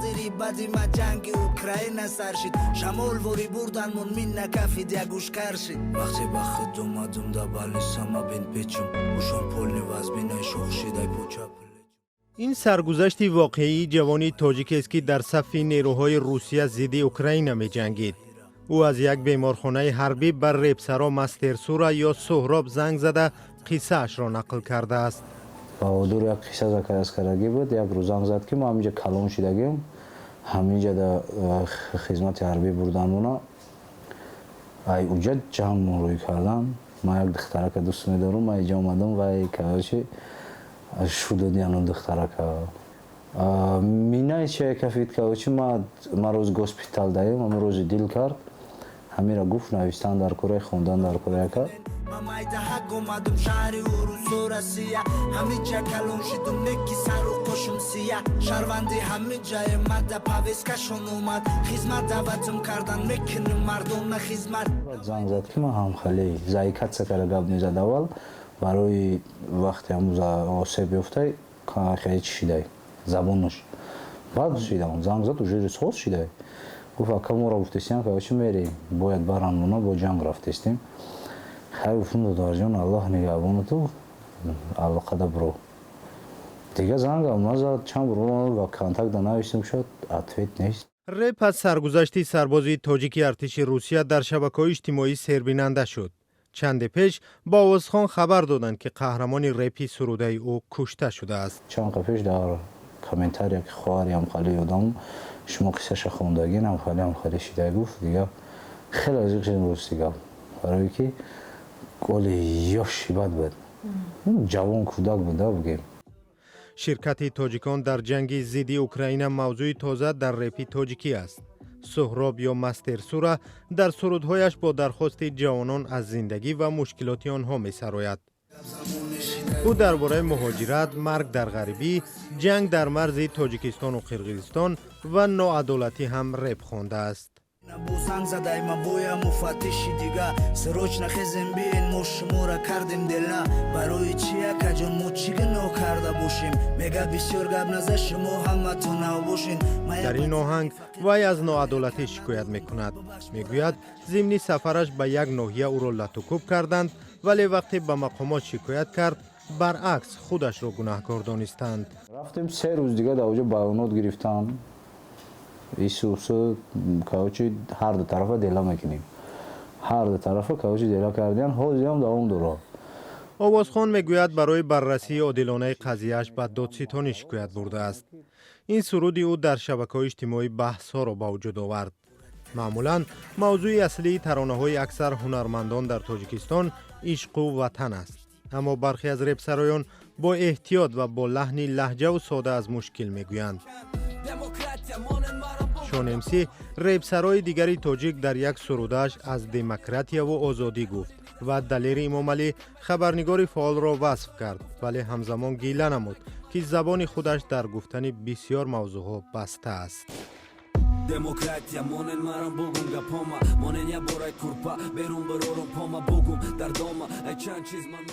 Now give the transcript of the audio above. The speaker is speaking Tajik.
Тақдири бади ма ҷанги Украина сар шид. Шамол вори бурданмон мин накафид, як гӯшкар шид. Вақте ба худ омадум, да балисама бин печум ушон полни вазбинай шох шидай поча. Ин саргузашти воқеии ҷавони тоҷикест, ки дар сафи нерӯҳои Русия зидди Украина меҷангид. Ӯ аз як беморхонаи ҳарбӣ ба репсаро Мастер Сура ё Суҳроб занг зада, қиссаашро нақл кардааст. Баҳодур як қисса заказ кардагӣ буд. Як рӯз занг зад, ки мо ҳаминҷа калон шидагим, ҳаминҷа да хизмати ҳарбӣ бурданмона, ай уҷа ҷангмон рӯй кардан. Ман як духтарака дӯст медорам, ман иҷа омадам, вай, короче, шудодиану духтарака минаи чия кафид. Короче, ма рӯз госпитал даем, ҳамн рӯзи дил кард, ҳамира гуфт, навистан дар кораи, хондан дар кораяка. Ма майдаҳак омадум, шаҳри урусу Россия. Ҳамиҷа калон шидум, неки сару қошум сия. Шаҳрванди ҳамиҷае мада повесткашон омад. Хизмат даъватум кардан, мекунем мардона хизмат. Занг зад, ки ман ҳамхале заикаться кара гап мезад. Аввал барои вақте ҳамун осеб ёфтай, хеле чӣ шидай, забонаш баъд шидам. Занг зад, уже соз шидай. Гуфт: «Ака, моро гуфтестиям, короче, мерем, бояд баранмона, бо ҷанг рафтестем». Хай, гуфтум, додарҷон, Аллоҳ нигаҳбонату, алоқада биро. Дига зангам назад. Чанд бор ва контакта нависем, шуд, ответ нест. Реп аз саргузашти сарбози тоҷики артиши Русия дар шабакаҳои иҷтимоӣ сербинанда шуд. Чанде пеш ба овозхон хабар доданд, ки қаҳрамони репи сурудаи ӯ кушта шудааст. Чанд қа пеш дар комментария, ки хоҳари ҳамхали одам, шумо қиссаша хондагин, ҳамхали ҳамхали шида, гуфт. Дига хеле азиқ шудем, рости гап, барое ки голи ёши бад буд, ҷавон, кӯдак буда, бигем. Ширкати тоҷикон дар ҷанги зидди Украина мавзӯи тоза дар репи тоҷикӣ аст. Суҳроб ё Мастер Сура дар сурудҳояш бо дархости ҷавонон аз зиндагӣ ва мушкилоти онҳо месарояд. Ӯ дар бораи муҳоҷират, марг дар ғарибӣ, ҷанг дар марзи Тоҷикистону Қирғизистон ва ноадолатӣ ҳам реп хондааст. Занг задай ма боя муфаттиши дига. Срочно хезем, биен, мо шумора кардем дела. Барои чи, акаҷон, мо чӣ гуноҳ карда бошем? Мега, бисёр гап наза, шумо ҳаматон нав бошен. Дар ин оҳанг вай аз ноадолатӣ шикоят мекунад. Мегӯяд, зимни сафараш ба як ноҳия ӯро латукӯб карданд, вале вақте ба мақомот шикоят кард, баръакс, худашро гунаҳкор донистанд. Рафтем, 3 рӯз дига дар оҷо баёнот гирифтан. Исусу, короче, ҳар ду тарафа дела мекунем, ҳар ду тарафа, короче, дела кардиан, ҳозирам давом дорад. Овозхон мегӯяд, барои баррасии одилонаи қазияаш ба додситонӣ шикоят бурдааст. Ин суруди ӯ дар шабакаҳои иҷтимоӣ баҳсҳоро ба вуҷуд овард. Маъмулан мавзӯи аслии таронаҳои аксар ҳунармандон дар Тоҷикистон ишқу ватан аст, аммо бархе аз репсароён бо эҳтиёт ва бо лаҳни лаҳҷаву сода аз мушкил мегӯянд. Шонемсӣ, репсарои дигари тоҷик, дар як сурудааш аз демократияву озодӣ гуфт ва Далери Эмомалӣ, хабарнигори фаъолро, васф кард, вале ҳамзамон гила намуд, ки забони худаш дар гуфтани бисьёр мавзӯъҳо баста аст. Демократия монен, марам бугум гапома монен, я борай курпа берун барорум пома бугум дар дома ай чанд чиз ман.